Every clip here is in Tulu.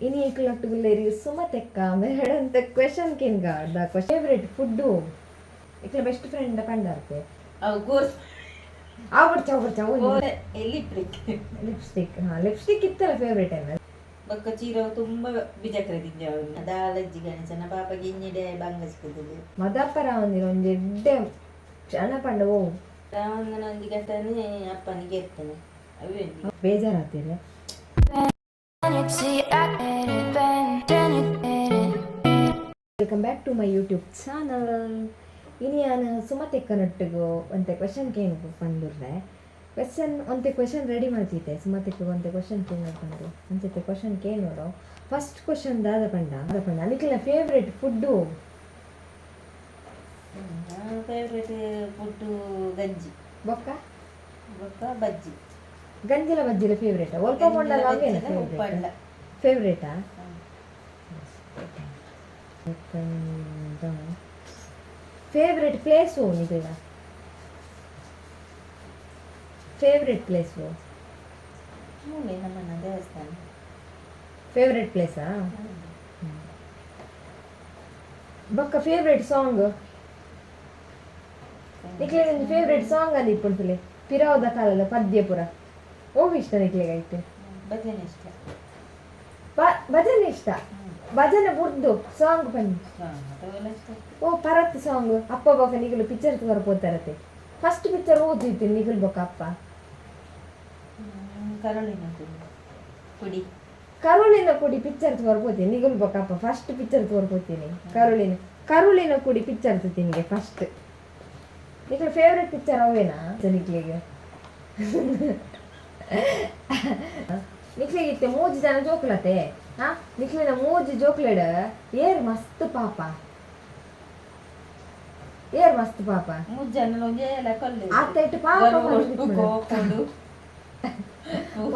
ಇನಿ ಇಕ್ಲೊಟ್ಟುಗುಲ್ಲೇರಿ ಸುಮತೆಕ್ಕ ಮೇಡಂತ ಕ್ವೆಶನ್ ಕೇನ್ಗ the favourite food ಇಕ್ಲ ಬೆಸ್ಟ್ ಫ್ರೆಂಡ್ ಪಂಡರ್ತೆ. ಅವು ಕೋರ್ಸ್. ಆವಡ್ಚ ಆವಡ್ಚ. ಎಲ್ಲಿ? ಲಿಪ್ಸ್ಟಿಕ್, ಹಾ, ಲಿಪ್ಸ್ಟಿಕ್ ಇತ್ತಲ್ಲ ಫೇವ್ರೇಟ್ ಏನ? ಬೊಕ್ಕ ಚೀರವು ತುಂಬ ಬಿಜಕ್ರ ದಿಂಜವು ದಾಲಜ್ಜಿ ಗಣೇಶನ ಪಾಪ ಗಿಂಜಿಡೆ ಬಂಗ ಸಿಕ್ಕುತ್ತದೆ. ಮದಪ್ಪರ ಒಂದಿನ ಒಂಜಿ ಎಡ್ಡೆ ಕ್ಷಣ ಪಂಡ ಓ? ರಾಮಂದನ ಒಂಜಿ ಘಟನೆ ಅಪ್ಪನಿಗೆ ಇರ್ತಾನೆ ಅವೇ. ಬೇಜಾರಾತೀರ? Welcome back to my YouTube channel. ಇನಿ ಯಾನ್ ಸುಮತೆಕ್ಕನೊಟ್ಟಿಗು ಒಂತೆ ಕ್ವೆಶನ್ ಕೇನ್ ಪಂದುರ್ರೆ. ಕ್ವೆಶನ್, ಒಂತೆ ಕ್ವೆಶನ್ ರೆಡಿ ಮಲ್ತಿತ್ತೆ. ಸುಮತೆಕ್ ಒಂತೆ ಕ್ವೆಶನ್ ಕೇನ್ ಪಂದು ಅಂಚತೆ ಕ್ವೆಶನ್ ಕೇನೋಡು. ಫಸ್ಟ್ ಕ್ವೆಶನ್ ದಾದ ಪಂಡ, ದಾದ ಪಂಡ, ನಿಕ್ಲೆನ ಫೇವ್ರೇಟ್ ಫುಡ್ಡು? ಫೇವ್ರೇಟ್ ಫುಡ್ಡು ಗಂಜಿ. ಬೊಕ್ಕ? ಬೊಕ್ಕ ಬಜ್ಜಿ. ಗಂಜಿಲ ಬಜ್ಜಿಲ ಫೇವ್ರೇಟ್ ಒಲ್ಪ ಪಂಡಲ ಅವೇನ? ಬಜ್ಜಿಲ ಉಪ್ಪಡ್ಲ. ಫೇವ್ರೇಟಾ? ಹ್ಮ್. ಫೇವ್ರೇಟ್ ಪ್ಲೇಸು, ನಿಕ್ಲೆನ ಫೇವ್ರೇಟ್ ಪ್ಲೇಸು? ಮೂಲೆ ನಮ್ಮನ್ನ ದೇವಸ್ಥಾನ. ಫೇವ್ರೇಟ್ ಪ್ಲೇಸಾ? ಬೊಕ್ಕ ಫೇವ್ರೇಟ್ ಸಾಂಗ್? ನಿಕ್ಲೆ ಫೇವ್ರೇಟ್ ಸಾಂಗ್ ಅಲ್ಲಿ ಇಪ್ಪುಂಡು ಪಿರಾವುದ ಕಾಲದ ಪದ್ಯ ಪುರ. ಓ ಇಷ್ಟ ನಿಕ್ಲೆಗ್ ಐತೆ? ಭಜನೆ ಇಷ್ಟ. ಭಜನೆ ಇಷ್ಟ. ಭಜನೆ ಬುಡ್ದು ಸಾಂಗ್ ಬನ್ನಿ. ಅವೆಲ್ಲ ಇಷ್ಟ. ಓ ಪರತ್ ಸಾಂಗ್? ಅಪ್ಪ ಬೊಕ್ಕ ನಿಗಲು ಪಿಕ್ಚರ್ ತೋರ ಪೋತಾರತೆ. ಫಸ್ಟ್ ಪಿಕ್ಚರ್ ಓದಿತ್ತು ನಿಗಲ್ ಬೊಕ್ಕ ಅಪ್ಪ? ಕರುಳಿನ ಕುಡಿ ಕುಡಿ. ಕರುಳಿನ ಕುಡಿ ಪಿಕ್ಚರ್ ತೋರ್ ಪೋತೀನಿ ನಿಗಲ್ ಬೊಕ್ಕ ಅಪ್ಪ. ಫಸ್ಟ್ ಪಿಕ್ಚರ್ ತೋರ್ ಪೋತೀನಿ ಕರುಳಿನ ಕರುಳಿನ ಕುಡಿ ಪಿಕ್ಚರ್ ತಿನ್ಗೆ ಫಸ್ಟ್. ನಿಕ್ಲೆ ಫೇವ್ರೆಟ್ ಪಿಕ್ಚರ್ ಅವೇನಾ? ನಿಕ್ಲೆಗೆ ನಿಕ್ಲೆಗೆ ಇತ್ತೆ ಮೂಜಿ ಜನ ಜೋಕ್ಲತೆ. ಹಾ, ನಿಕ್ಲೆನ ಮೂಜಿ ಜೋಕ್ಲೆಡ್ ಏರ್ ಮಸ್ತ್ ಪಾಪ? ಏರ್ ಮಸ್ತ್ ಪಾಪ? ಮೂರು ಜನ ಒಂಜೇ ಕೊಲ್ಲೆ. ಆತ ಇಟ್ಟು ಪಾಪ. ಕೋಪಡು.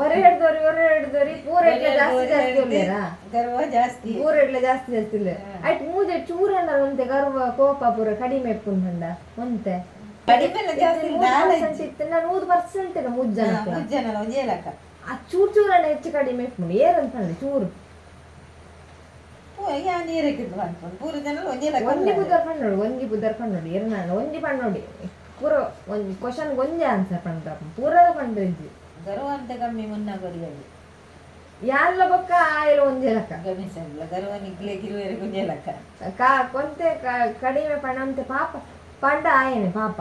ಒರೆ ಹಿಡ್ದೋರಿ, ಒರೆ ಹಿಡ್ದೋರಿ, ಪೂರ ಇಟ್ಲೆ ಜಾಸ್ತಿ ಜಾಸ್ತಿ ಉಲ್ಲೇರಾ? ಗರ್ವ ಜಾಸ್ತಿ. ಪೂರ ಇಟ್ಲೆ ಜಾಸ್ತಿ ಜಾಸ್ತಿ ಇಲ್ಲ. ಆಯ್ತು, ಮೂಜೆ ಚೂರಣ್ಣ ಒಂತೆ ಗರ್ವ ಕೋಪ ಪೂರ ಕಡಿಮೆ ಇಪ್ಪುನ್ ಪಂಡ ಒಂತೆ. ಕಡಿಮೆ ಇಲ್ಲ, ಜಾಸ್ತಿ ಇಲ್ಲ, ದಾಲ. ಇತ್ತು ನಾನು 100% ಮೂರು ಜನ. ಮೂರು ಜನ ಒಂಜೇ ಲೆಕ್ಕ. ಆ ಚೂರು ಚೂರಣ್ಣ ಹೆಚ್ಚು ಕಡಿಮೆ ಇಪ್ಪುಂಡು. ಏರಂತ ಪಂಡ ಚೂರು? ಯಾ ನೀರಕ್ಕಿದ್ದು ಅನ್ಕೊಂಡು ಪೂರ ಜನ ಒಂಜೇ ಲೆಕ್ಕ. ಒಂಜಿ ಪುದರ್ ಪಣ್ಣೋಡು, ಒಂಜಿ ಪುದರ್ ಪಣ್ಣೋಡು. ಎರನಾಣ ಒಂಜಿ ಪಣ್ಣೋಡಿ. ಪೂರ ಒಂಜಿ ಕ್ವಶನ್ ಒಂಜಿ ಆನ್ಸರ್ ಪಂಡ ಪೂರದ ಪಂಡ್ರಿಜ್ಜಿ. ಗರ್ವ ಅಂತ ಕಮ್ಮಿ ಮುನ್ನ ಕೊಡಿಯಲ್ಲಿ. ಯಾನ್ಲ ಬೊಕ್ಕ ಆಯಲ ಒಂಜಿ ಲೆಕ್ಕ. ಗಣೇಶನ್ಲ ಗರ್ವ ನಿಗ್ಲೆ ಗಿರುವೆರೆ ಒಂಜೇ ಲೆಕ್ಕ. ಕಾ ಕೊಂತೆ ಕಡಿಮೆ ಪಂಡ ಪಾಪ ಪಂಡ ಆಯನೆ ಪಾಪ.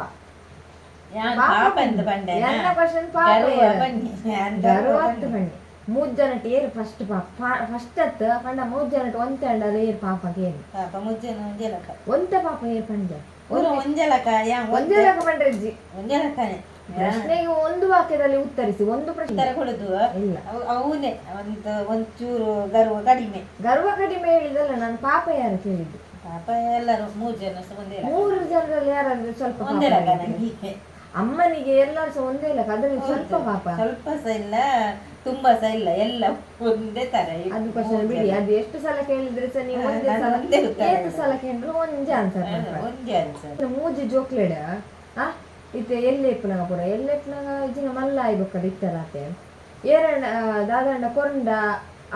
ಯಾನ್ ಪಾಪ. ಪಾಪ ಅಂತ ಪಂಡೆ. ಎನ್ನ ಕ್ವಶನ್ ಪಾಪ. ಗರ್ವ ಬನ್ನಿ ಯಾನ್ ಗರ್ವ. ಗರ್ವ ಅತ್ತು ಪಂಡೆ. ಮೂರು ಜನ ಏರು ಫಸ್ಟ್ ಪಾಪ? ಫಸ್ಟ್ ಅತ್ತು ಪಂಡ ಮೂರು ಜನ ಒಂತೆ ಅಂಡ ಏರು ಪಾಪ ಕೇನು? ಪಾಪ ಮೂರು ಜನ ಒಂಜೇ ಲೆಕ್ಕ. ಒಂತೆ ಪಾಪ ಏರು ಪಂಡ? ಪೂರ ಒಂಜೇ ಲೆಕ್ಕ ಯಾನ್. ಒಂದೇ ಲೆಕ್ಕ ಪಂಡ್ರಿಜ್ಜಿ. ಒಂಜೇ ಲೆಕ್ಕನೆ. ಪ್ರಶ್ನೆಗೆ ಒಂದು ವಾಕ್ಯದಲ್ಲಿ ಉತ್ತರಿಸಿ. ಒಂದು ಪ್ರಶ್ನೆ. ಉತ್ತರ ಕೊಡುದು. ಇಲ್ಲ. ಅವನೇ ಒಂದು ಒಂಚೂರು ಗರ್ವ ಕಡಿಮೆ. ಗರ್ವ ಕಡಿಮೆ ಹೇಳಿದಲ್ಲ ನಾನು. ಪಾಪ ಯಾರು ಕೇಳಿದ್ದು. ಪಾಪ ಎಲ್ಲರೂ ಮೂರು ಜನ ಸಹ ಒಂದೇ ಲೆಕ್ಕ. ಮೂರು ಜನರಲ್ಲಿ ಯಾರಾದ್ರೂ ಸ್ವಲ್ಪ ಪಾಪ ಒಂದೇ ಲೆಕ್ಕ ಇದ್ರೆ. ನಂಗೆ. ಅಮ್ಮನಿಗೆ ಎಲ್ಲರೂ ಸಹ ಒಂದೇ ಲೆಕ್ಕ. ಅದ್ರಲ್ಲಿ ಸ್ವಲ್ಪ ಪಾಪ. ಸ್ವಲ್ಪ ಸಹ ಇಲ್ಲ, ತುಂಬಾ ಸಹ ಇಲ್ಲ, ಎಲ್ಲ ಒಂದೇ ತರ. ಈ ಅದು ಕ್ವಶನ್ ಮೂರು ಬಿಡಿ. ಜನ. ಅದು ಎಷ್ಟು ಸಲ ಕೇಳಿದ್ರೆ ಸಹ ನೀವು ಹಾ, ಒಂದೇ ನಾನು ಸಲ ಒಂದೇ ಉತ್ತರ. ಏತ್ ಸಲ ಕೇಳಿದ್ರು ಒಂದೇ ಆನ್ಸರ್. ಒಂದೇ ಆನ್ಸರ್. ಮೂಜಿ ಜೋಕ್ಲೆಡ್ ಆ ಇತ್ತೆ ಎಲ್ಲಿ ಇಪ್ಪುನಗ ಪೂರ ಎಲ್ಲಿ ಇಪ್ಪುನಗ ಇಜಿನ ಮಲ್ಲ ಆಯ್ಬೊಕ್ಕದ ಇತ್ತಲಾತೆ. ಏರಣ್ಣ ದಾದಂಡ ಕೊರಂಡ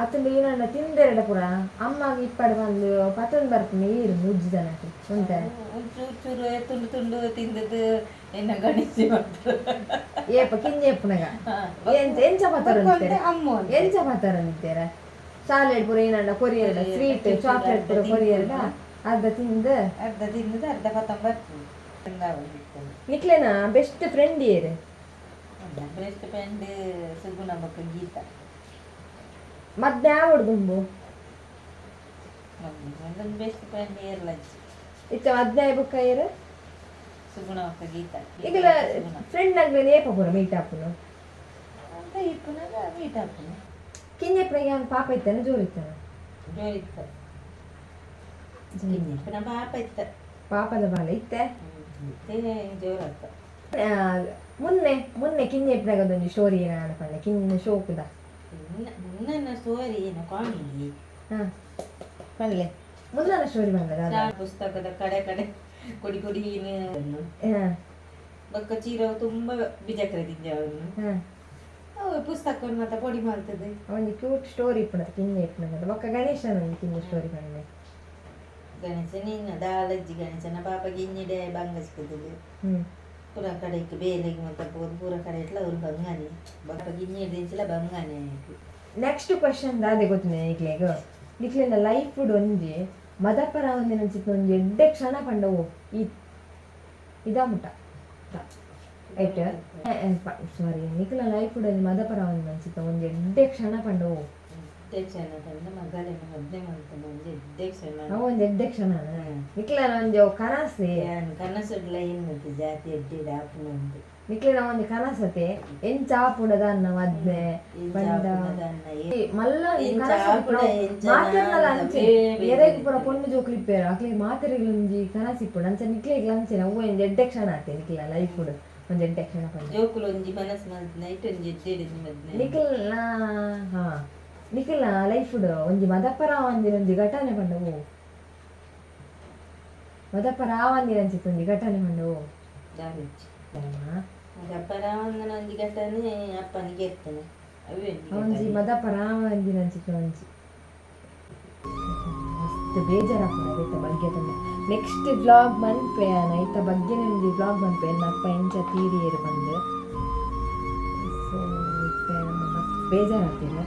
ಅತ್ತಂಡ ಈನಂಡ ತಿಂದೆರಡ ಪೂರ ಅಮ್ಮಗೆ ಇಪ್ಪಡ ಬಂದು ಪತೊಂದು ಬರ್ಪುನ ಏರು ಮೂಜಿ ಜನಕ್ಕೆ ಒಂತೆ? ಒಂಚೂರು ಚೂರು ತುಂಡು ತುಂಡು ತಿಂದದ್ದು ಎನ್ನ ಗಣಿಸಿ ಮಾಡ್ತಾರೆ. ಏಪ ಕಿಂಜ ಇಪ್ಪುನಗ ಎಂಚ ಎಂಚ ಪತೊಂದಿತ್ತೆರ್? ಅಮ್ಮ. ಎಂಚ ಪತೊಂದಿತ್ತೆರ? ಶಾಲೆಡ್ ಪೂರ ಏನಂಡ ಕೊರಿಯರ್ಡ ಸ್ವೀಟ್ ಚಾಕ್ಲೇಟ್ ಪೂರ ಕೊರಿಯರ್ಡ ಅರ್ಧ ತಿಂದು. ಅರ್ಧ ತಿಂದದ್ದು ಅರ್ಧ ಪತೊಂದು ಬರ್ತದೆ. ನಿಕ್ಲೆನ ಬೆಸ್ಟ್ ಫ್ರೆಂಡ್ ಏರು? ಬೆಸ್ಟ್ ಫ್ರೆಂಡ್ ಸುಗುಣ ಬೊಕ್ಕ ಗೀತಾ. ಮದ್ದೆ ಆವೊಡು ದುಂಬು? ಒಂದೊಂದು ಬೆಸ್ಟ್ ಫ್ರೆಂಡ್ ಏರ್ಲಜ್ಜಿ. ಇತ್ತೆ ಮದ್ದೆ ಬೊಕ್ಕ ಏರು? ಸುಗುಣ ಬೊಕ್ಕ ಗೀತಾ. ಈಗಲ ಫ್ರೆಂಡ್ ಆಗ್ಲೇನೆ ಏಪ ಪೂರ ಮೀಟ್ ಆಪುನು? ಅಂತ ಇಪ್ಪುನಾಗ ಮೀಟ್ ಆಪುನು. ಕಿಂಜೆಪ್ಪನಿಗೆ ಅವ್ನು ಪಾಪ ಇತ್ತಾನೆ, ಜೋರು ಇತ್ತಾನೆ? ಜೋರು ಇತ್ತ ಕಿಂಜೆಪ್ಪನ ಪಾಪ ಇತ್ತ. ಪಾಪದ ಬಾಲ ಇತ್ತೆ? ಇತ್ತೆ ಜೋರತ್ತ. ಆ, ಮುನ್ನೆ ಮುನ್ನೆ ಕಿಂಜೆಪ್ಪನಾಗದೊಂದು ಸ್ಟೋರಿ ಏನಾನ ಪಂಡ ಕಿನ್ನ ಶೋಕುದ. ಮುನ್ನ ಮುನ್ನನ ಸ್ಟೋರಿ ಏನು ಕಾಮಿಡಿ. ಹಾ. ಪಲ್ಲೆ. ಮುನ್ನನ ಸ್ಟೋರಿ ಬಂದದ? ಪುಸ್ತಕದ ಕಡೆ ಕಡೆ ಕೊಡಿ ಕೊಡಿ. ಬೊಕ್ಕ ಚೀರವು ತುಂಬ ಬಿಜಕ್ರ ದಿಂಜವನ್ನು. ಹಾ. ಅವು ಪುಸ್ತಕ ಮಾತ ಪೊಡಿ ಮಾಡ್ತದೆ. ಒಂಜಿ ಕ್ಯೂಟ್ ಸ್ಟೋರಿ ಇಪ್ಪುನದ ಕಿನ್ಯ ಇಪ್ಪುನದ. ಬೊಕ್ಕ ಗಣೇಶನ ಒಂಜಿ ಕಿನ್ಯ ಸ್ಟೋರಿ ಪನ್ಲೆ. ಗಣೇಶನ ದಾಲಜ್ಜಿ ಗಣೇಶನ ಪಾಪ ಗಿನ್ನಿಡೆ ಬಂಗ ಸಿಕ್ಕುತ್ತದೆ. ಪೂರ ಕಡೆಗೆ ಬೇಲೆಗೆ ಮತ್ತೆ ಪೋದು ಪೂರ ಕಡೆ ಇಟ್ಲ ಅವ್ರು ಬಂಗಾನೆ ಪಾಪ ಗಿನ್ನಿ ಹಿಡ್ದಿಂಚಿಲ ಬಂಗಾನೆ. ನೆಕ್ಸ್ಟ್ ಕ್ವಶನ್ ದಾದೆ ಗೊತ್ತಿನ ನಿಕ್ಲೆಗ್? ನಿಕ್ಲೆನ ಲೈಫ್ ಒಂಜಿ ಮದಪರ ಒಂದಿನ ಚಿತ್ತ ಒಂಜಿ ಎಡ್ಡೆ ಕ್ಷಣ ಪಂಡವು ಈ ಇದಾ ಮುಟ್ಟ ರೈಟ್? ಸಾರಿ, ನಿಕ್ಲ ಲೈಫ್ ಒಂಜಿ ಮದಪರ ಒಂದಿನ ಚಿತ್ತ ಒಂಜಿ ಎಡ್ಡೆ ಕ್ಷಣ ಪಂಡವು? ಎಡ್ಡೆ ಕ್ಷಣ ಪಂಡ ಮಗಳೆನ ಮದ್ದೆ ಮಾಡ್ತಾನೆ, ಒಂಜಿ ಎಡ್ಡೆ ಕ್ಷಣ. ಅವು ಒಂಜಿ ಎಡ್ಡೆ ಕ್ಷಣ. ನಿಕ್ಲೆನ ಒಂಜಿ ಅವು ಕನಸೆ. ಯಾನ್ ಕನಸುಡ್ಲ ಇನ್ನದು ಜಾತಿ ಎಡ್ಡೆ ಆಪುನ ಉಂಡು. ನಿಕ್ಲೆನ ಒಂಜಿ ಕನಸತೆ ಎಂಚ ಆಪುಂಡದ ಅನ್ನ ಮದ್ಮೆ ಪಂಡ ಮಲ್ಲ ಎಂಚ ಕನಸು ಆಪುಂಡ, ಇಪ್ಪುನ ಎಂಚ ಮಾತೆರ್ನಲ ನಾಂದ ಅಂಚೆ ಬೇರೆ ಎರೆಗ್ ಪೂರ ಪೊಣ್ಣು ಜೋಕುಲು ಇಪ್ಪೆರ್, ಅಕ್ಲೆಗ್ ಮಾತೆರೆಗ್ಲ ಒಂಜಿ ಕನಸು ಇಪ್ಪುಂಡು. ಅಂಚ ನಿಕ್ಲೆಗ್ಲ ಅಂಚೆನೆ ಅವು ಒಂಜಿ ಎಡ್ಡೆ ಕ್ಷಣ ಆತೆ. ನಿಕ್ಲೆನ ಲೈಫ್ ಒಂಜಿ ಎಡ್ಡೆ ಕ್ಷಣ ಪಂಡ? ಜೋಕುಲು ಒಂಜಿ ಮನಸ್ಸು ಮಲ್ತ್ ನೈಟ್ ಒಂಜಿ ಎಡ್ಡೆ ಒಂಜಿ ಮದ್ಮೆ. ನಿಕಲ್ನ ಹಾ ನಿಕಲ್ನ ಲೈಫ್ ಒಂಜಿ ಮದಪರ ಒಂಜಿ ಒಂಜಿ ಘಟನೆ ಪಂಡವು? ಮದಪರ ಆವಂದಿನ ಅಂಚಿತ್ತು ಒಂಜಿ ಘಟನೆ ಪಂಡವು? ದಾನಿಚ್ಚಿ ಅಪ್ಪನ ಒಂದನ ಒಂಜಿ ಘಟನೆ ಅಪ್ಪನಿಗೆ ಇರ್ತಾನೆ ಅವೇ ಒಂಜಿ ಒಂಜಿ ಘಟನೆ. ಮದಪರ ಆವಂದಿನ ಅಂಚಿತ್ತು ಒಂಜಿ ಮಸ್ತ್ ಬೇಜಾರಾಪುಂಡು ಅವೆತ ಬಗ್ಗೆ ಪಂಡ. ನೆಕ್ಸ್ಟ್ ವ್ಲಾಗ್ ಮನ್ಪೆ ಆನ ಐತ ಬಗ್ಗೆನೇ ಒಂಜಿ ವ್ಲಾಗ್ ಮನ್ಪೆ, ಎನ್ನ ಅಪ್ಪ ಎಂಚ ತೀರಿಯೆರ್ ಪಂದ್. ಸೊ ಇತ್ತೆ ನಮ್ಮ ಮಸ್ತ್ ಬೇಜಾರಾಗ್ತಿದೆ.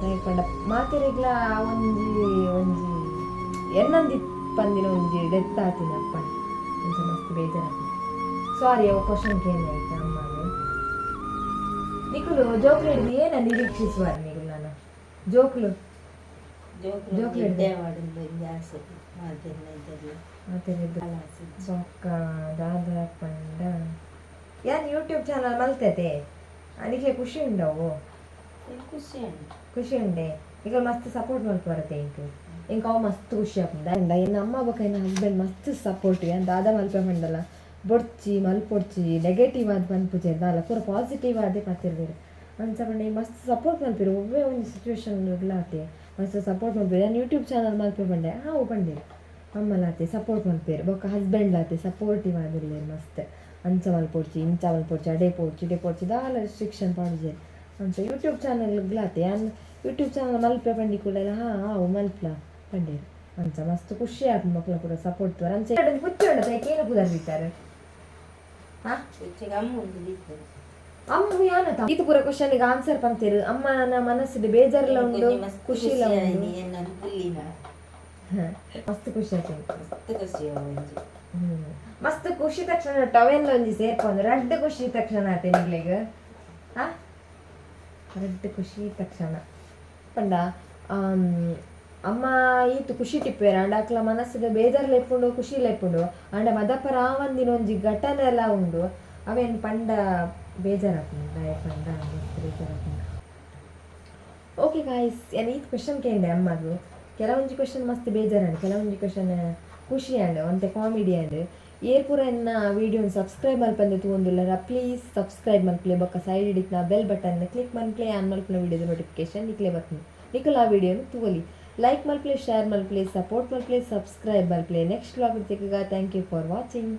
ದಾಯೆ ಪಂಡ ಮಾತೆರೆಗ್ಲ ಒಂಜಿ ಒಂಜಿ ಎನ್ನಂದಿ ಪಂದಿನ ಒಂಜಿ ಡೆತ್ ಆತಿನ ಅಪ್ಪನ. ಅಂಚ ಮಸ್ತ್ ಬೇಜಾರಾಗ್ತದೆ. ಸಾರಿ, ಅವು ಕ್ವಶನ್ ಕೇಂದ್ರ ಆಯ್ತಾ ಅಮ್ಮಗೆ. ನಿಕುಲು ಜೋಕ್ಲೆಡ್ ಏನ ನಿರೀಕ್ಷಿಸುವಾರ ನಿಕುಲು ನಾನು ಜೋಕ್ಲು? ಜೋಕುಲು ಜೋಕುಲು ಎಡ್ಡೆ ಮಾಡೋದು ಒಂಜಿ ಆಸೆ ಮಾತೆರ್ನ ಇದ್ದೆಲ್ಲ. ಮಾತೆರೆಗ್ ಆಸೆ. ಬೊಕ್ಕ ದಾದ ಪಂಡ, ಯಾನ್ ಯೂಟ್ಯೂಬ್ ಚಾನಲ್ ಮಲ್ತತೆ, ನಿಕ್ಲೆ ಖುಷಿ ಉಂಡವು? ಏನ್ ಖುಷಿ ಉಂಟು. ಖುಷಿ ಉಂಡೆ. ನಿಕುಲು ಮಸ್ತ್ ಸಪೋರ್ಟ್ ಮಲ್ಪುವರತೆ ಎಂಕ್. ಎಂಕ್ ಅವು ಮಸ್ತ್ ಖುಷಿ ಆಪುಂಡು. ದಾಯೆ ಎನ್ನ ಅಮ್ಮ ಬೊಕ್ಕ ಎನ್ನ ಹಸ್ಬೆಂಡ್ ಮಸ್ತ್ ಸಪೋರ್ಟ್. ಯಾನ್ ದಾದ ಮಲ್ಪೆ ಪಂಡಲ ಬೊಡ್ಚಿ, ಮಲ್ಪೊಡ್ಚಿ, ನೆಗೆಟಿವ್ ಆದ್ ಪನ್ಪುಜೆರ್ ದಾಲ. ಪೂರ ಪಾಸಿಟಿವ್ ಆದೇ ಪಾತೆರ್ವೆರ್. ಅಂಚ ಪಂಡ ಈ ಮಸ್ತ್ ಸಪೋರ್ಟ್ ಮಲ್ಪೆರ್. ಒವ್ವೇ ಒಂಜಿ ಸಿಚುವೇಶನ್ ಆತೆ ಮಸ್ತ್ ಸಪೋರ್ಟ್ ಮಲ್ಪೆರ್. ಯಾನ್ ಯೂಟ್ಯೂಬ್ ಚಾನಲ್ ಮಲ್ಪೆ ಪಂಡೆ, ಹಾವು ಪಂಡೆರ್. ಅಮ್ಮಲಾತೆ ಸಪೋರ್ಟ್ ಮಲ್ಪೆರ್. ಬೊಕ್ಕ ಹಸ್ಬೆಂಡ್ ಲಾತೆ ಸಪೋರ್ಟಿವ್ ಆದಿಲ್ಲೆರ್ ಮಸ್ತ್. ಅಂಚ ಮಲ್ಪೊಡ್ಚಿ, ಇಂಚ ಮಲ್ಪೊಡ್ಚಿ, ಅಡೆ ಪೋಡ್ಚಿ, ಇಡೆ ಪೋಡ್ಚಿ, ದಾಲ ರಿಸ್ಟ್ರಿಕ್ಷನ್ ಪಾಡುಜೆರ್. ಅಂಚ ಯೂಟ್ಯೂಬ್ ಚಾನಲ್ಗ್ಲಾತೆ ಯಾನ್ ಯೂಟ್ಯೂಬ್ ಚಾನಲ್ ಮಲ್ಪೆ ಪಂಡಿ ಕೂಡಲ, ಹಾ ಆವು ಮಲ್ಪ್ಲ ಪಂಡೆರ್. ಅಂಚ ಮಸ್ತ್ ಖುಷಿ ಆಪುಂಡು ಮಕ್ಳ ಪೂರ ಸಪೋರ್ಟ್ ತೂವರೆ. ಅಂಚ ಒಂಜಿ ಪುಚ್ಚೆ ಉಂಡತ, ಐಕ್ ಏನ ಪುದರ್ ದೀತಾರ್ ಹಾ? ಹೆಚ್ಚಿಗೆ ಅಮ್ಮ ಒಂದು ದೀಪುನು. ಅಮ್ಮ ಯಾನತ ಈತ ಪೂರ ಕ್ವಶನ್ಗೆ ಆನ್ಸರ್ ಪಂತೇರು. ಅಮ್ಮನ ಮನಸ್ಸಿಗೆ ಬೇಜಾರ್ಲ ಉಂಡು, ಒಂಜಿ ಮಸ್ತ್ ಖುಷಿಲ ಖುಷಿ ಉಂಡು. ಆಯ್ನಿ ಎನ್ನೊಂದು ಪುಲ್ಲಿನ. ಹ, ಮಸ್ತ್ ಖುಷಿ ಆಯ್ತು. ಮಸ್ತ್ ಖುಷಿ ಅವು ಒಂಜಿ. ಮಸ್ತ್ ಖುಷಿ ತಕ್ಷಣ ಟವೆಲ್ ಒಂಜಿ ಸೇರ್ಕೊಂಡು ರಡ್ಡ್ ಖುಷಿ ತಕ್ಷಣ ಆತೆ ನಿಗ್ಲೆಗ್. ಆ ರಡ್ಡ್ ಖುಷಿ ತಕ್ಷಣ ಪಂಡ ಅಮ್ಮ ಈತ್ ಖುಷಿ ಟಿಪ್ಪೇರ್ ಆಂಡ ಅಕ್ಲ ಮನಸ್ಸಿದ ಬೇಜಾರ್ಲ ಇಪ್ಪುಂಡು, ಖುಷಿಲ ಇಪ್ಪುಂಡು. ಆಂಡ ಮದಪರ ಆವಂದಿನ ಒಂಜಿ ಘಟನೆ ಎಲ್ಲ ಉಂಡು. ಅವೇನ್ ಪಂಡ ಬೇಜಾರಾಪುಂಡು. ದಾಯೆ ಪಂಡ ಮಸ್ತ್ ಬೇಜಾರಾಪುಂಡು. ಓಕೆ ಗಾಯ್ಸ್, ಯಾನ್ ಈತ್ ಕ್ವಶನ್ ಕೇಂಡೆ ಅಮ್ಮಗ್. ಕೆಲವೊಂಜಿ ಕ್ವಶನ್ ಮಸ್ತ್ ಬೇಜಾರಾಂಡ್, ಕೆಲವೊಂಜಿ ಕ್ವಶನ್ ಖುಷಿ ಆಂಡ್, ಒಂತೆ ಕಾಮಿಡಿ ಆಂಡ್. ಏರ್ ಪೂರ ಎನ್ನ ವೀಡಿಯೋನ್ ಸಬ್ಸ್ಕ್ರೈಬ್ ಮಲ್ಪಂದೆ ತೂವೊಂದುಲ್ಲರ, ಪ್ಲೀಸ್ ಸಬ್ಸ್ಕ್ರೈಬ್ ಮಲ್ಪಲೆ. ಬೊಕ್ಕ ಸೈಡ್ ಇಡಿತ್ನ ಬೆಲ್ ಬಟನ್ ಕ್ಲಿಕ್ ಮಲ್ಪಲೆ. ಆನ್ ಮಲ್ಪುನ ವೀಡಿಯೋದ ನೋಟಿಫಿಕೇಶನ್ ನಿಕ್ಲೆ ಬತ್ತ್ಂಡ್, ನಿಕುಲು ಆ ವೀಡಿಯೋನು ತೂವೊಲಿ. ಲೈಕ್ ಮಲ್ಪಲೆ, ಶೇರ್ ಮಲ್ಪಲೆ, ಸಪೋರ್ಟ್ ಮಲ್ಪಲೆ, ಸಬ್ಸ್ಕ್ರೈಬ್ ಮಲ್ಪಲೆ. ನೆಕ್ಸ್ಟ್ ವ್ಲಾಗ್ ತಿಕ್ಕುಗ. Thank you for watching.